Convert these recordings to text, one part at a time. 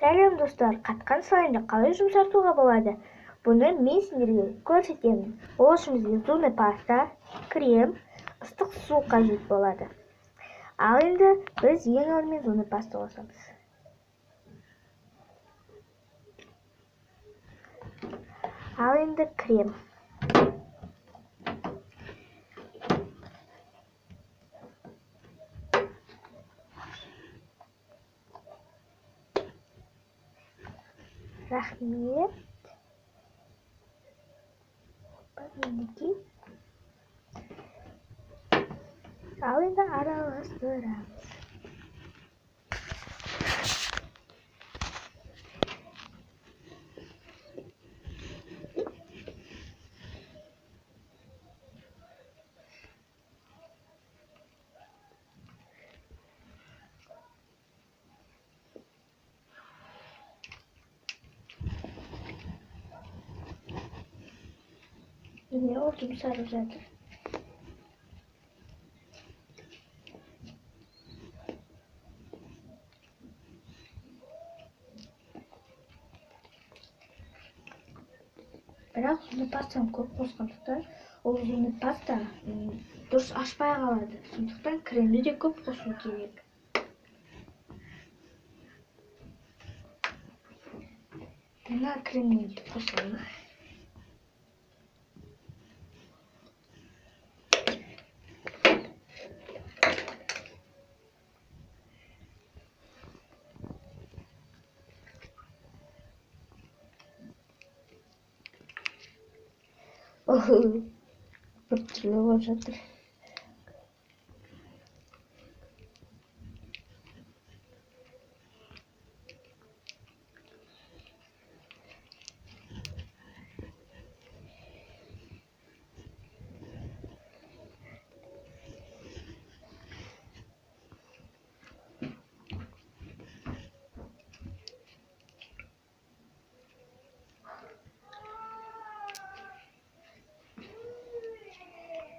Сәлем достар, қатқан слаймды қалай жұмсартуға болады? Бұны мен сендерге көрсетемін. Ол үшін бізге зубный паста, крем, ыстық су қажет болады. Ал енді біз ең алдымен зубный паста қосамыз. Ал енді крем. Рахмет. Мінекей. Ал енді араластырамыз. Міне, ол жұмсарып жатыр. Бірақ зубный пастаны көп қосқандықтан, ол зубный паста дұрыс ашпай қалады. Сондықтан кремді де көп қосу керек. Мына кремді қосайын. Біртүрлі болып жатыр.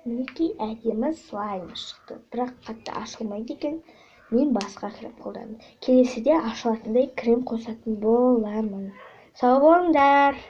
Мінекей, әдемі слайм шықты. Бірақ қатты ашылмайды екен. Мен басқа крем қолдандым. Келесіде ашылатындай крем қосатын боламын. Сау болыңдар.